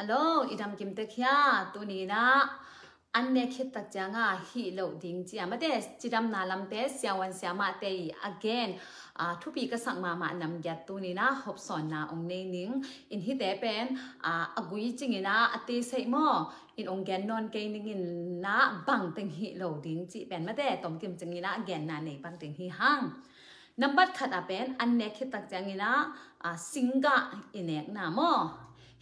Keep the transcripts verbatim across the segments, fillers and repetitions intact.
Hello, i dam kim tek hia? Tuni in ah an nek khit tak ciang a hih loh ding ci a, mate, cidamna lamte siavuan siamahte i a gen, ah, thupi ka sak mahmah nam giat tuni in ah hopsawnna ong nei ning. In hihte pen, ah, a gui cing in ah a teseih maw, in ong gen nawn kei ning in ah bang teng hih loh ding cih pen, mate, tomkim cing in ah genna nei pan teng hi hang. Nambat khat a pen an nek khit tak ciang in ah, ah, singgah i nekna maw.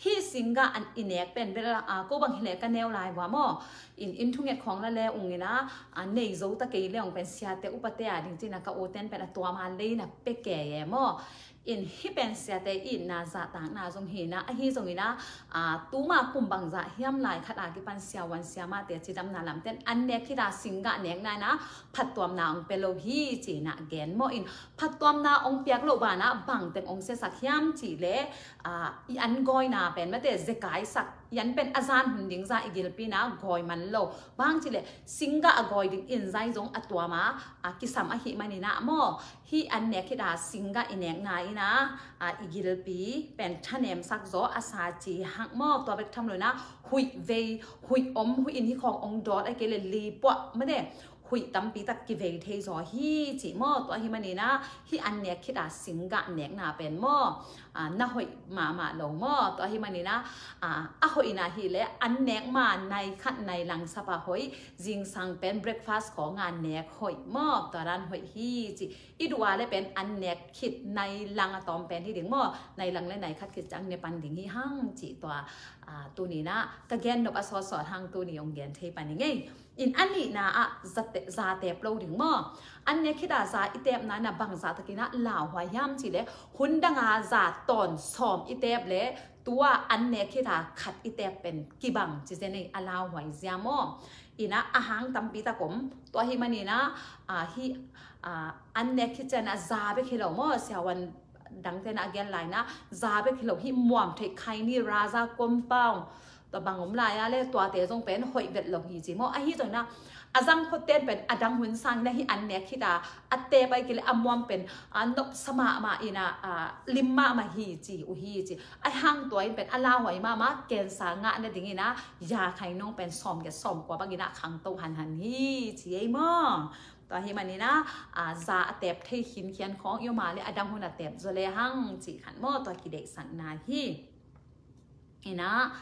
Hih singgah an i nek pen bel, ah, ko bang hi leh ka neu lai vua maw. In, in thunget khawng la le ung in ah, ah, nei zo ta kei le ung pen siate upate a ding ci in ah ka u ten pen a tuam a lei na pe kei e maw. In hih pen siate itna zahtakna zong hi in ah, ahi zong in ah, ah, tuma kum bangzah hiam lai khat a kipan siavuan siamahte cidamna lamten an nek khit a singgah nekna in ah phattuamna ong pia lo hi ci in ah gen maw. In phattuamna ong piak loh ban ah bang teng ong siasak hiam cih leh, ah, i an gawina pen, mate, zekaisak, i an pen a zan hun ding zah i gilpi in ah gawi man lo. Bang cih leh singgah a gawi ding in zai zong a tuam a, ah, kisam ahih man in ah maw. Hih an nek khit a singgah i nekna in ah, ah, i gilpi pen thanemsak zaw a sa ci hang maw. Tua bek tham lo in ah huih vei, huih om, huih in hih khawng ong dawt a kei leh li puah, mate, huih tampi tak kivei thei zaw hi ci maw. Tua ahih man in ah hih an nek khit a singgah nekna pen maw, ah, na hoih mahmah lo maw. Tua ahih man in ah, ah, a hoihna hi leh an nek ma nai khat nai lang sap a hoih, zingsang pen breakfast khawng a nek hoih maw, tua dan hoih hi ci. I duh a leh pen an nek khit nai lang a tawm pen hi ding maw. Nai lang le nai khat khit ciang ne pan ding hi hang cih tua, ah, tuni in ah ka gen nop a sawtsawt hang tuni ong gen thei pan ing ei. In a nihna ah za te-, za tep lo ding maw. An nek khit a za i tepna in ah bangzah tak in ah lauhuai hiam cih leh hun dang a za tawn sawm i tep leh tua an nek khit a khat i tep pen kibang ci zen ei, a lauhuai zia maw. In ah a hang tampi tak om. Tua ahih man in ah, ah, hih, ah, an nek khit ciang a za bek hi lo maw. Siavuan dangte in ah a gen lai in ah za bek hi lo, hih muam theih khaini, raza compound, tua bang om lai a leh tuate zong pen hoih vet lo hi ci maw. Ahi zong in ah a zang phot ten pen a dang hun sang in ah hih an nek khit a a tep a kei leh a muam pen, ah, nopsa mahmah in ah, ah, lim mahmah hi ci uh hi ci. A hang tua in pen a lauhuai mahmah, cancer ngah nading in ah ya khainong pen sawm giat sawm kua bang in ah khangto hanhan hi ci ei maw. Tua ahih man in ah, ah, za a tep thei khinkhian khawng i om a leh a dang hun a tep zaw le hang cih khat maw, tua kideihsakna hi. In ah,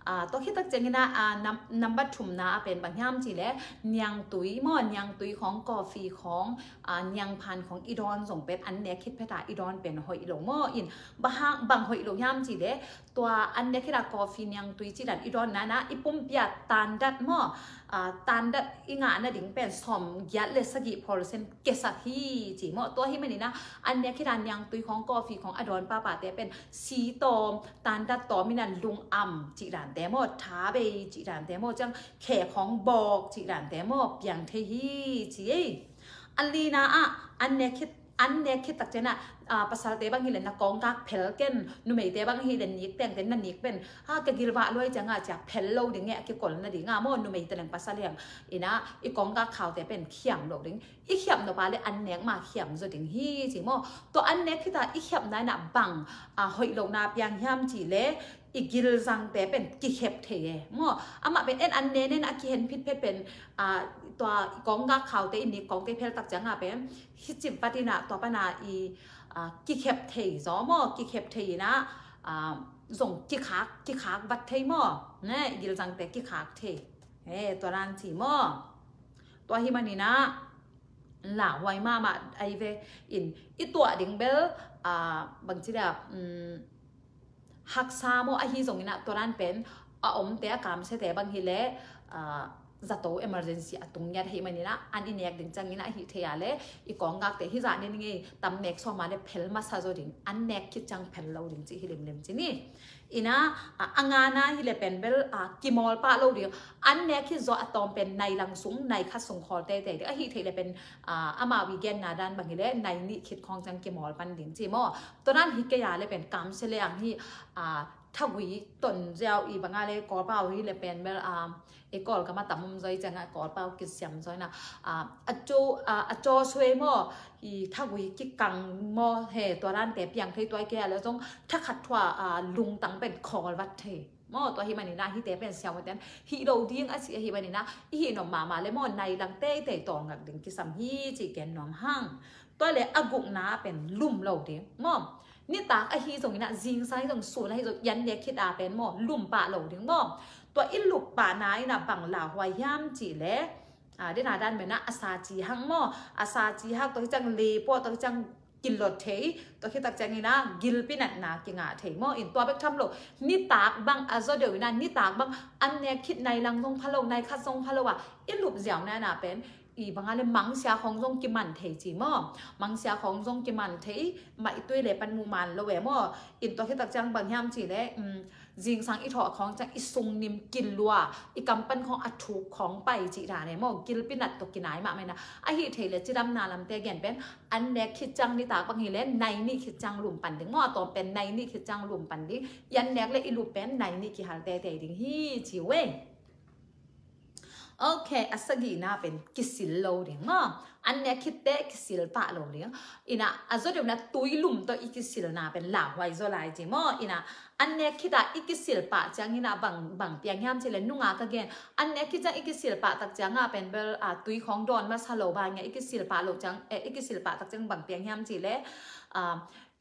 ah, tua khit tak ciang in ah, ah, nam-, nambat thumna a pen bang hiam cih leh niangtui maw, niangtui khawng, coffee khawng, ah, niangphan khawng i dawn zong pen an nek khit phet a i dawn pen hoih lo maw. In bang hang, bang hoih lo hiam cih leh tua an nek khit a coffee niangtui cih dan i dawnna in ah i pumpi a tandat maw, ah, tandat i ngah nading pen sawm giat le sagih percent kiasak hi ci maw. Tua ahih man in ah an nek khit a niangtui khawng, coffee khawng a dawn pahpahte pen si tawm, tandat tawm in ah lung am cih dante maw, tha bei cih dante maw, ciang khe khawng bawk cih dante maw piang thei hi ci ei. A lina ah an nek khit, an nek khit tak ciang ah, ah, pasalte bang hi leh na kawnggak phel ken, numeite bang hi leh nik tengte na nik pen, ah, ka gilvah luai ciang a cia phel lo ding e, a kikol nading a maw, numeite leng pasal leng. In ah i kawnggak khaute pen khiam lo ding, i khiam nop a leh an nek ma khiam zaw ding hi ci maw. Tua an nek khit a i khiamna in ah bang, ah, hoih lohna piang hiam cih leh i gilzangte pen kikhep thei e maw. Amah pen en an nek nen a kihen phit phet pen, ah, tua i kawnggak khaute i nik kawngte phel tak ciang a pen hih cip vat in ah tua pan a i, ah, kikhep thei zaw maw, kikhep thei in ah, ah, zong kikhak, kikhak vat thei maw. Ne, i gilzangte kikhak thei. He, tua dan ci maw. Tua ahih man in ah lauhuai mahmah ahi ve. In i tuah ding bel, ah, bang ci dia, um, haksa maw, ahi zong in ah tua dan pen a omte, a kamsiate bang hi leh, ah, zato emergency a tung ngiat ahih man in ah an i nek ding ciang in ah ahih theih a leh i kawnggakte hih zah ne ning ei, tam nek sawm a leh phel masa zaw ding, an nek khit ciang phel lo ding cih hi limlim ci ni. In ah, a, a ngana hi leh pen bel, a, kimawl pah lo ding. An nek khit zaw a tawm pen nai lang sung, nai khat sung khawl teitei ding. Ahih theih leh pen, a, amau i genna dan bang hi leh nai nih khit khawng ciang kimawl pan ding ci maw. Tua dan hi kei a leh pen kamsia leh ang hi, a, thagui ton ziau i bang a leh Kawlpau hi leh pen bel, a, i Kawlgam a tam om zaw i ciang a Kawlpau kisiam zaw in ah, a, a caw, a, a caw suai maw, i thagui kikang maw, he, tua dante piang thei, tua i kei a leh zong thakhat thua, a, lungtang pen khawl vat thei. Maw, tua hi maninah hihte pen siavuanten hih lo ding a cih ahi maninah i hih nop mahmah le maw, nai lang teitei tawlngak ding kisam hi cih gen nuam hang. Tua le a gukna pen lum lo ding maw. Nitak ahi zonginah, zingsang ahi zong, sun ahi zong, i an nek khit a pen maw, lum pah lo ding maw. Tua i lup pahna inah bang lauhuai hiam cih le, a, dena dan menah a sa ci hak maw, a sa ci hak, tua hi ciang lepuah, tua hi ciang kilot thei, tua khitak cianginah gilpi natna kingah thei maw. In tua bek tham lo, nitak bang a zaw deuh inah, nitak bang an nek khit nai lang zong pha lo, nai khat zong pha lo a i lup ziau nana pen i banga le mangsia khawng zong kiman thei ci maw. Mangsia khawng zong kiman thei, mah i tui le pan muh man lo e maw. In tua khitak ciang bang hiam cih le, um, zingsang i thawh khawng ciang i sungnim kilua, i kam pan khawng a thuk khawng pai cih dan e maw. Gilpi nat tawh kinai mahmah inah, ahi thei le cidamna lamte gen pen an nek khit ciang nitak bang hi le nai nih khit ciang lum pan ding maw. A tawm pen nai nih khit ciang lum pan ding. I an nek le i lup pen nai nih kihal teitei ding hi ci uh e. Ok, a sagihna pen kisil lo ding maw. An nek khitte kisil pah lo ding. Inah a zaw deuh na tui lum tawh i kisilna pen lauhuai zaw lai ci maw. Inah an nek khita i kisil pah cianginah bang, bang piang hiam cih le, nunga ka gen, an nek khit ciang i kisil pah tak cianga pen bel, a, tui khawng dawn masa lo, bang ngia i kisil pah lo ciang, eh, i kisil pah tak ciang bang piang hiam cih le, a,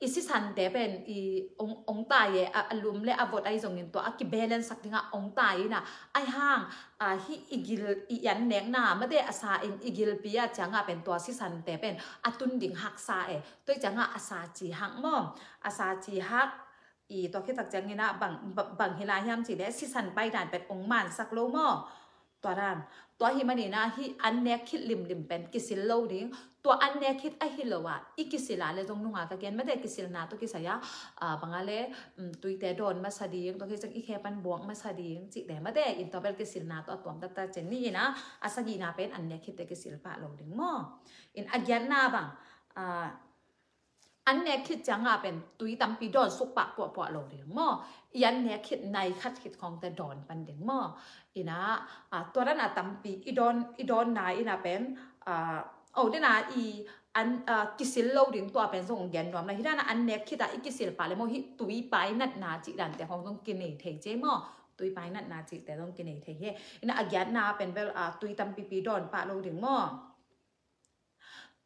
i sisante pen i ong, ong tai e, a, a lum le a vot ahi zongin tua a kibalance sak dingah ong tai inah, ahi hang, a, hih i gil, i an nekna mate a sa in i gilpi a cianga pen tua sisante pen a tun ding haksa e. Tua hi cianga a sa ci hak maw. A sa ci hak, i tua khitak cianginah bang, bang, bang hi lai hiam cih le sisan pai dan pen ong mansak lo maw. Tua dan. Tua hi maninah hih an nek khit limlim pen kisil lo ding. Tua an nek khit ahi lo a i kisil a le zong nunga ka gen mate kisilna tawh kisai a, a, banga le, um, tuite dawn masa ding, tua khit ciang i khe pan buak masa ding cihte mate. In tua bel kisilna tawh a tuam taktak cen ni inah, a sagihna pen an nek khitte kisil pah lo ding maw. In a giatna bang, a, an nek khit cianga pen tui tampi dawn suk pah puahpuah lo ding maw. I an nek khit nai khat khit khawngte dawn pan ding maw. Inah, a, tua dan a tampi i dawn, i dawnna inah pen, a, o, dena i an, a, kisil lo ding tua pen zong gen nuam lai. Hih dana an nek khita i kisil pah le maw, hih tui pai natna cih dante khawng zong kinei thei ci maw. Tui pai natna cihte zong kinei thei hi. Inah a giatna pen bel, a, tui tampipi dawn pah lo ding maw.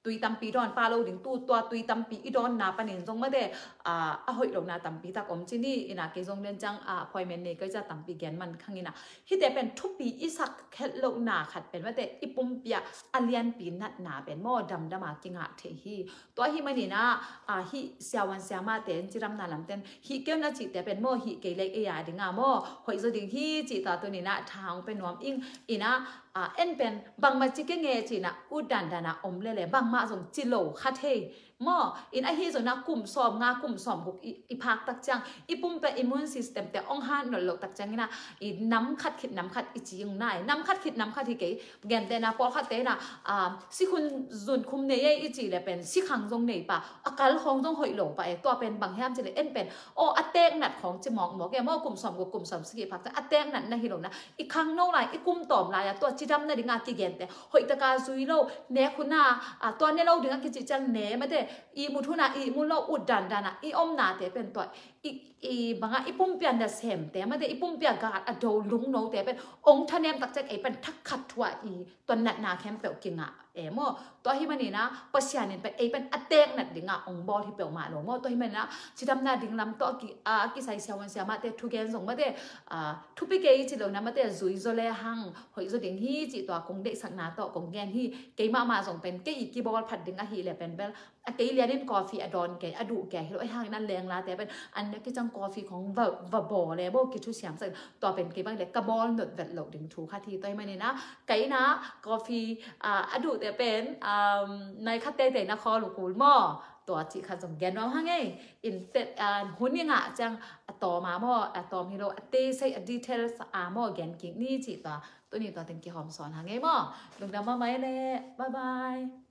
Tui tampi dawn pah lo ding, tu tua tui tampi i dawnna panin zong mate, a, a hoih lohna tampi tak om ci ni. Inah kei zong den ciang, a, appointment nei kai ciang tampi gen man khang inah. Hihte pen thupi i sak khet lohna khat pen mate i pumpi a a lianpi natna pen maw damdam a kingah thei hi. Tua hi maninah, a, hih siavuan siamahte in cidamna lamten hih kei na cihte pen maw hih kei lek ei a dinga maw hoih zaw ding hi cih tua tuninah tha hong pe nuam ing. Inah, a, en pen bangmah ci kei nge cinah ut dandanah om lele, bangmah zong ci lo kha thei maw. In ahi zongna kum sawm nga, kum sawm guk i, i phak tak ciang i pumpi a immune system te ong han nolh loh tak cianginah i nam khat khit nam khat i ci ung nai. Nam khat khit nam khat hi kei, gentehna pawlkhatte inah, a, sikhun zunkhum nei e i ci le pen sikhang zong nei pah, a kal khawng zong hoih lo pah e. Tua pen bang hiam cih le en pen, aw, a teek nat khawng ci mawkmawk e maw, kum sawm guk kum sawm sagih phak ciang a teek nat na hi lo na, i khangno lai, i kum tawm lai-a tua cidam nadinga kigente hoihtaka zui lo, nek huna, a, tua ne lo dinga kicih ciang ne mate, ihmut huna ihmut lo, ut dandana i omnate pen tua i, i banga i pumpi a nasemte mate, i pumpi a gat a do lungnote pen ong thanem tak ciang ei pen thak khat thu-a i tua natna khempeuh kingah e maw. Tua hi manina Pasian in pen ei pen a teek nat dinga ong bawl hi peuhmah lo maw. Tua hi manina cidamna ding lam tawh a ki, a, a kisai siavuan siamahte thugen zong mate, a, thupi kei ci lo na mate, zui zaw le hang hoih zaw ding hi cih tua kong deihsakna tawh kong gen hi. Kei mahmah zong pen kei i kibawl phat ding ahih leh pen bel a kei lianin coffee a dawn kei, a duh kei hi lo. Ahi hangin a lenglate pen an nek kiciang coffee khong va, va bawl le bawl kithusiam sak. Tua pen kei bang le ka bawl notvet loh ding thu khat hi. Tua hi manina kei na coffee, a, a duhte pen, um, nai khat teitei na khawl uh kul maw. Tua cih khat zong gen nuam hang ei. In tet, a, hun i ngah ciang a tawm a maw, a tawm hi lo, a teisei, a details a maw gen kik ni cih tua. Tuni tua teng kihawm sawn hang ei maw. Lungdam mahmah ei le. Bye bye.